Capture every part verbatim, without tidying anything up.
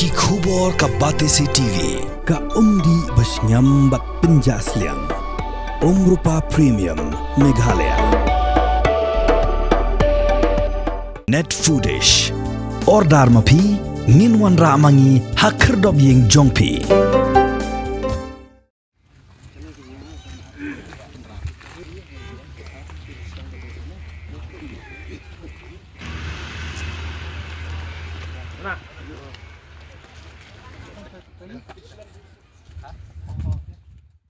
Ki khubor ka Batesi T V, ka umdih ba shngiam bad pynjah sliang. Umrupa Premium Meghalaya. Net Foodish. Order ma phi, ngin wanrah ma ngi ha khyrdop ïing jong phi.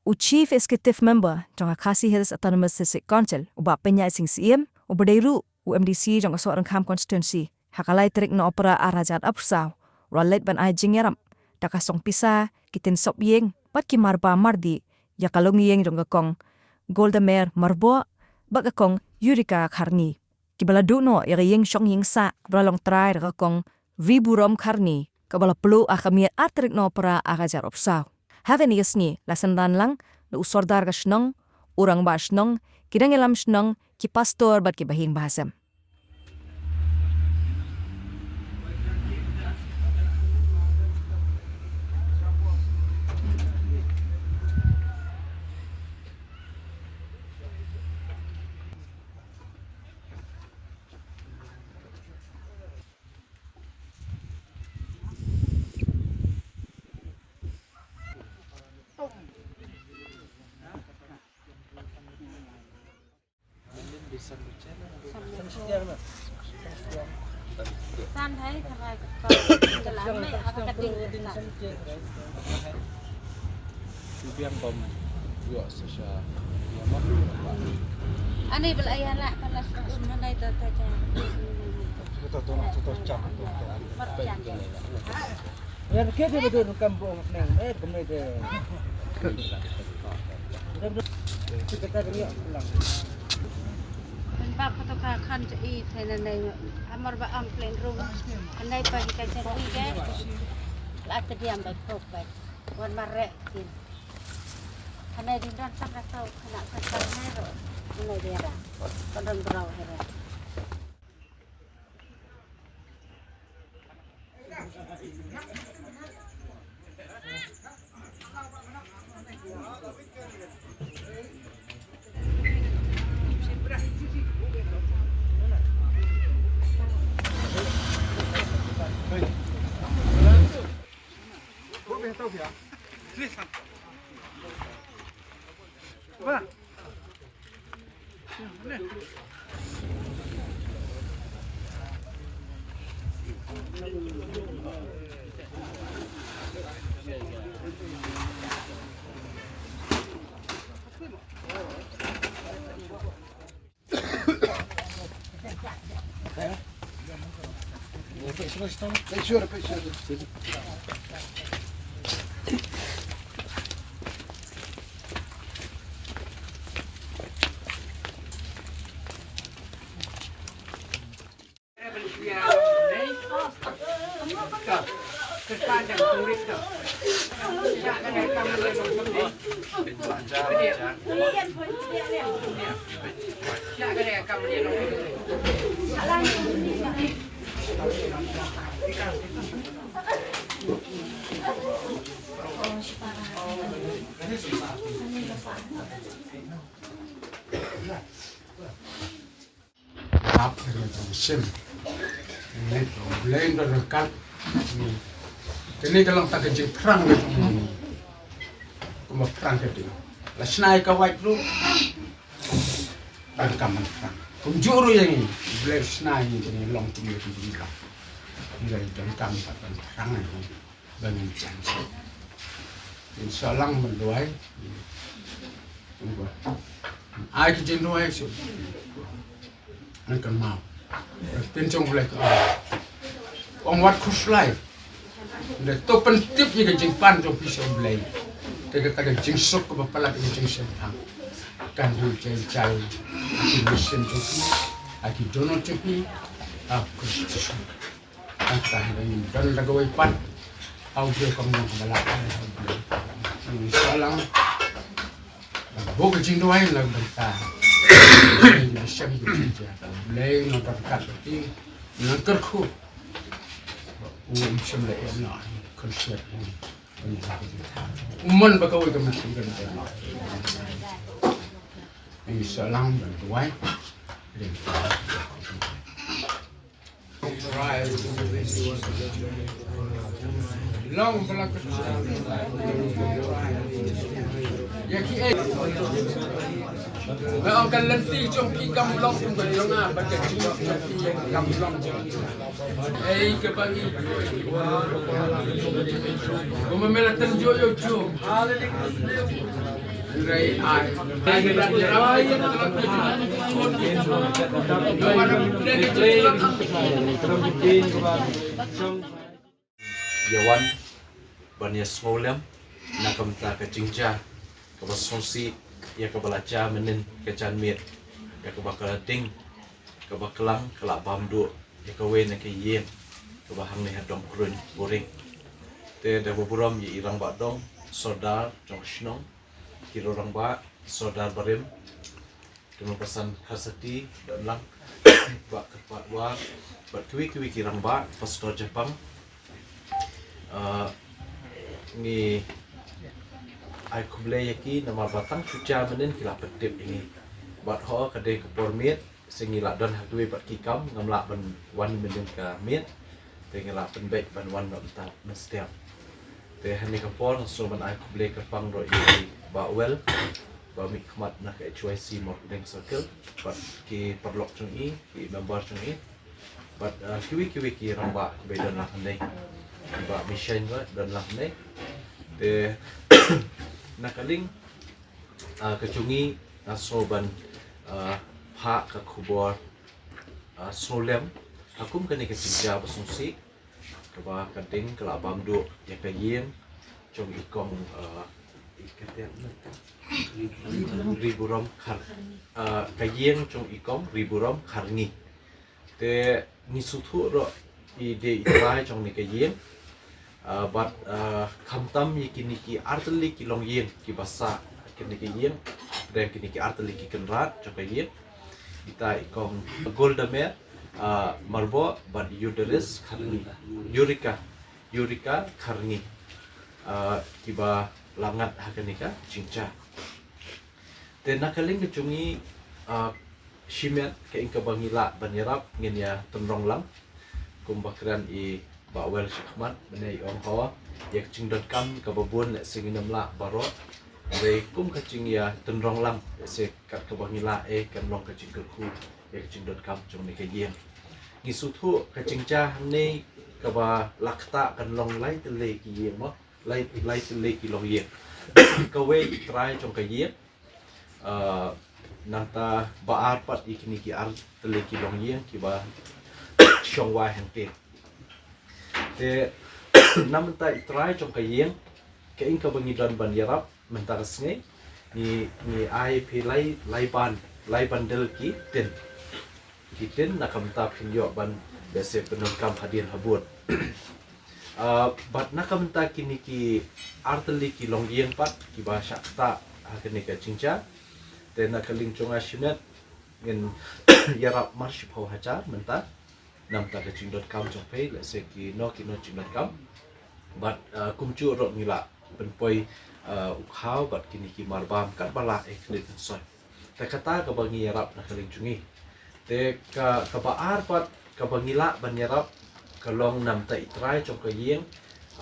U Chief Executive Member jong ka Khasi Hills Autonomous District Council, u Bah Pynïaid Sing Syiem, uba dei ruh u M D C jong ka Sohryngkham Constituency, ha ka lai tarik Nohprah ar hajar arphew saw, u la leit ban ai jingïarap da ka song pisa, ki tynsop ïing bad ki marba mardih ïa ka longïing jong ka Kong Goldamer Marboh bad ka Kong Yurika Kharngi, kiba la duh noh ïa ka ïing shong ïing sah kaba la long trai da ka Kong Viburom Kharngi, kaba la pluh ha ka miet ar tarik Nohprah ar hajar arphew saw. Ha kane ka sngi la synran lang da u sordar ka shnong, u rangbah shnong, ki nongïalam shnong, ki pastor bad ki bahaïing bahasem. Ani bel aya la pala sun manai to to ja. To to to to to jam to to. Mar jam. Yan ke de bedo kam bo neng eh kemai de. Kita kering ya pulang. Ban ba photo ka khan cha i thena nei amar ba am plain room. Anai pa hi ka cha i ke. La ta diam ba pok ba. Wan mar re kin. Anai di dan sang ka tau kana ka sang nei ro. Anai di ra. Kan ram brau hera. Ap ri jong sim. Ni to blame to the kat. Kini ka long ta ka jingphrang ka jong ni. Kumba phrang ka ding. La snai ka wait lu. Ban kam ban phrang. Kumjuh ruh ïa ngi. Blame snai ngi jong ngi long kum ïa ki jingphrang. Ngi don kam ban phrang ngi. Ba ngin jan sha. Ngin sha lang ban duwai. Ai ki jingduwai sha. Ngan kynmaw. Pynjong Blei ka ong. Ong wat khuslai. Nda to pyntip ïa ka jingpan jong phi sha Blei. Te ka ka jingsuk kaba palat ïa ka jingshemphang. Kan du jai jai. Ki mission jong phi. Ai ki donor jong phi. Ah, Khrist. Tang ka dang don da kawei pat. Au briew kam nang kaba lah ai au briew. Nang sha lang. Ba ka jingduwai la bynta. Nang shem ka jingjia. Blei nang berkat bati. Nang kyrkhu. U um shem la em na. Umman ba kawei ka mesti kan. Insya Allah ban tuai. Long belak. Ya ki eh. Ba ong kan lenti jong ki kam long kum kan long ah ba ka jingok lenti kam long. Ei ka ba ngi. Ba ma mela tan jo yo jo. Rei ai. Ai ka ba. Ïa wan ban ïa sngewlem na ka bynta ka jingjia kaba sngewsih ïa kaba la jia mynnin ka janmiet, ïa kaba ka la ding kaba klang ka la bam duh ïa kawei na ka ïing kaba hangne ha Dong Kruiñ Buhring. Te da ba burom ïa i rangbah dong, sordar jong ka shnong, ki rangbah, sordar barim, ki nongpynsan Kharsati, don lang Bah Kyrpad War bad kiwei kiwei ki rangbah, pastor Japang. Ah, ngi ai khublei ïa ki namar ba tang shu jia mynnin ki la pyntip ïa ngi. Bad ho ka dei ka por miet, se ngi la don ha kiwei pat ki kam, ngam lah ban wan mynnin ka miet. Te ngi la pynbeit ban wan noh mynta mynstep. Te ha kane ka por nga sngewbha ban ai khublei kyrpang ruh ïa i Bah Well, ba mih khmat na ka H Y C Mawryngkneng Circle, bad ki paralok jong i, ki member jong i, bad, ah, kiwei kiwei ki rangbah kiba don lang hangne, i Bah Mishan ruh don lang hangne. Te na ka liang, ah, ka jong ngi nga sngewbha ban, ah, phah ka khubor, ah, sngewlem ha kum kane ka jingjia ba sngewsih kaba ka ding ka la bam duh ïa ka ïing jong i kong, ah, i ka tiang na ka Riburom Khar, ah, ka ïing jong i kong Riburom Kharngi. Te ngi sngewthuh ruh i dei i trai jong kane ka ïing. Ah, bad, ah, khamtam ïa kine ki artylli ki longïing kiba sah ha kane ka ïing, pdeng kine ki artylli ki kynrad jong ka ïing. Ita i kong Goldamer, ah, Marboh bad Yudaris Kharngi, Yurika, Yurika Kharngi, ah, kiba la ngat ha kane ka jingjia. Te na ka liang ka jong ngi, ah, shimet ka ing kaba ngi lah ban ïarap ngin ïa tynrong lang. Kumba kren i Bah Well shakhmat mynne i ong hawa ïa ka jingdonkam kaba bun lehse ngin ym lah baroh. Hynrei kum ka jingïa tynrong lang lehse kat kaba ngi lah eh kan long ka jingkyrkhu ïa ka jingdonkam jong kane ka ïing. Ngi sngewthuh ka jingjia hangne kaba la ktah kan long lai tylli ki ïing mo. Lai, lai tylli ki longïing. Kawei i trai jong ka ïing. Ah, nangta ba ar pat ïa kine ki artylli ki longïing kiba shong wai hangtei. Te na mynta i trai jong ka ïing, ka ing kaba ngi don ban ïarap mynta ka sngi, ngi, ngi ai phi lai, lai ban, lai bundle ki tin. Ki tin na ka bynta phin ïoh ban lehse pyndonkam hadien habud. Ah, bad na ka bynta kine ki artylli ki longïing pat kiba shah ktah ha kane ka jingjia. Te na ka liang jong nga shimet ngin ïarap mar shiphew hajar mynta. Na bynta ka jingdonkam jong phi lehse kino kino jingdonkam. Bad, ah, kumjuh ruh ngi lah pynpoi, ah, u khaw bad kine ki marbam katba lah eh khlem pynsoi. Te kata kaba ngi ïarap na ka liang jong ngi. Te ka, kaba ar pat kaba ngi lah ban ïarap ka long na bynta i trai jong ka ïing,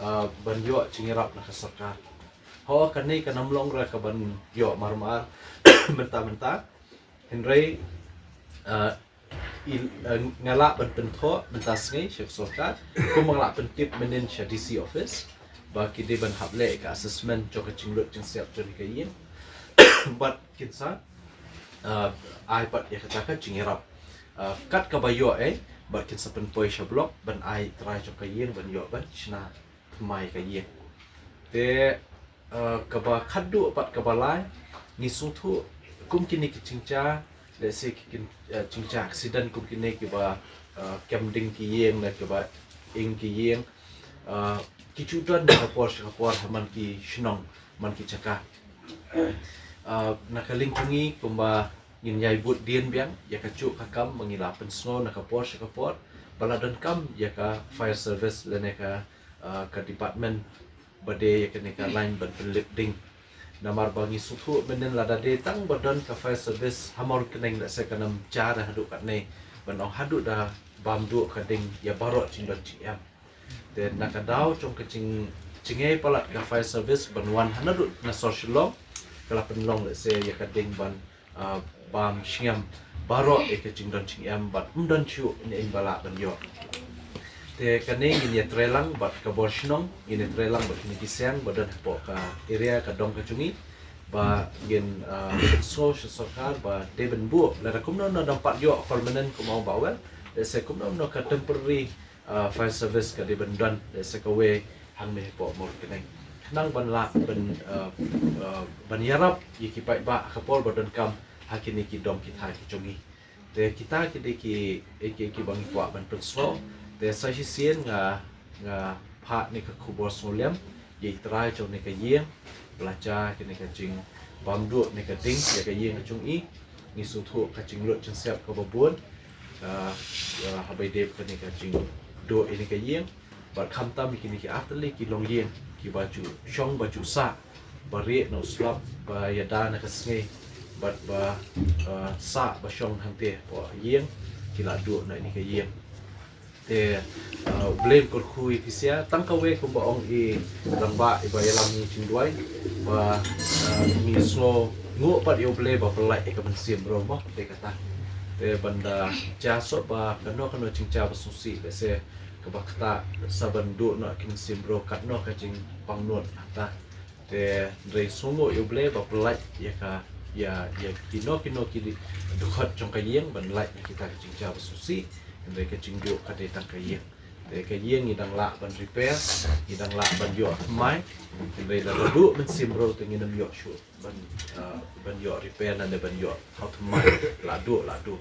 ah, ban ïoh jingïarap na ka sorkar. Ho kane kan ym long ruh kaban ïoh marmar mynta mynta. Hynrei, ah, i, eh, nga lah ban pynthoh mynta sngi sha ka sorkar, kumba nga lah pyntip mynnin sha D C office ba ki dei ban hap leh ka assessment jong ka jinglut jingsiap jong ka ïing. Bad kin sa, eh, ai pat ïa kata ka jingïarap, eh, kat kaba ïoh eh, bad kin sa pynpoi sha block ban ai trai jong ka ïing ban ïoh ban shna thymmai ka ïing. Te, eh, kaba khatduh pat kaba lai, ngi sngewthuh kum kine ki jingjia, lehse ki kin, eh, jingjia accident kum kine kiba, eh, kem ding ki ïing ne kiba ing ki ïing, eh, ki ju don na ka por sha ka por ha man ki shnong man ki jaka. Eh, na ka liang jong ngi kumba ngin ïai bud dien biang ïa kajuh ka kam ba ngi la pynsngew na ka por sha ka por ba la donkam ïa ka fire service lane ka, uh, ka department ba dei ïa kane ka line ban pynlip ding. Namar ba ngi sngewthuh mynnin lada dei tang ba don ka fire service ha Mawryngkneng lehse kan ym jia haduh katne ban ong haduh da bam duh ka ding ïa baroh jingdon jingem. Te na ka daw jong ka jing jingeh palat ka fire service ban wan ha naduh na sor Shillong ka la pynlong lehse ïa ka ding ban uh, bam sngem baroh ïa ka jingdon jingem bad ym don shuh ne ïa ba lah ban ïoh. Te kane ngin ïa trei lang bad ka bor shnong, ngin ïa trei lang bad kine ki seng ba don hapoh ka area ka dong ka jong ngi ba ngin uh, so sha sorkar ba dei ban buh lada kumno na dang pat ïoh permanent kumno ba wel, lehse kumno na ka temporary uh, fire service ka dei ban don lehse kawei hangne hapoh Mawryngkneng. Khnang ban lah ban uh, uh, ban ïarap ïa ki paidbah ha ka por ba donkam ha kine ki dong ki thaiñ ki jong ngi. Te kita ki dei ki ki ki ba ngi kwah ban pynsngew. Te sa shisien nga nga phah ne ka khubor sngewlem ïa i trai jong ne ka ïing ba la jia kane ka jingbam duh ne ka ding ïa ka ïing ka jong i. Ngi sngewthuh ka jinglut jingsep kaba bun uh, uh, haba ïadei bad kane ka jingduh ïa ne ka ïing. Bad khamtam ïa kine ki artylli ki longïing kiba ju shong ba ju sah ba rieh na u slap ba ïada na ka sngi bad ba uh, sah ba shong hangtei hapoh ïing ki la duh na ïa ne ka ïing. Te uh, U Blei un kyrkhu ïa phi sha tang kawei kumba ong i rangbah iba ïalam ïa jingduwai ba uh, ngi sngewnguh pat ïa U Blei ba pyllait ïa ka mynsiem bro mo te kata. Te ban da jia soh ba kano kano jingjia ba sngewsih lehse kaba ktah sa ban duh noh ki mynsiem bro katno ka jingpang nud hangta. Te hynrei sngewnguh ïa U Blei ba pyllait ïa ka ïa ïa kino kino ki dkhot jong ka ïing ban lait na kita ka jingjia ba sngewsih. Hynrei ka jingduh ka dei tang ka ïing. Te ka ïing ngi dang lah ban repair, ngi dang lah ban ïoh thymmai. Hynrei lada duh mynsiem bro te ngin ym ïoh shuh ban uh, ban ïoh repair ne ban ïoh thaw thymmai. La duh la duh.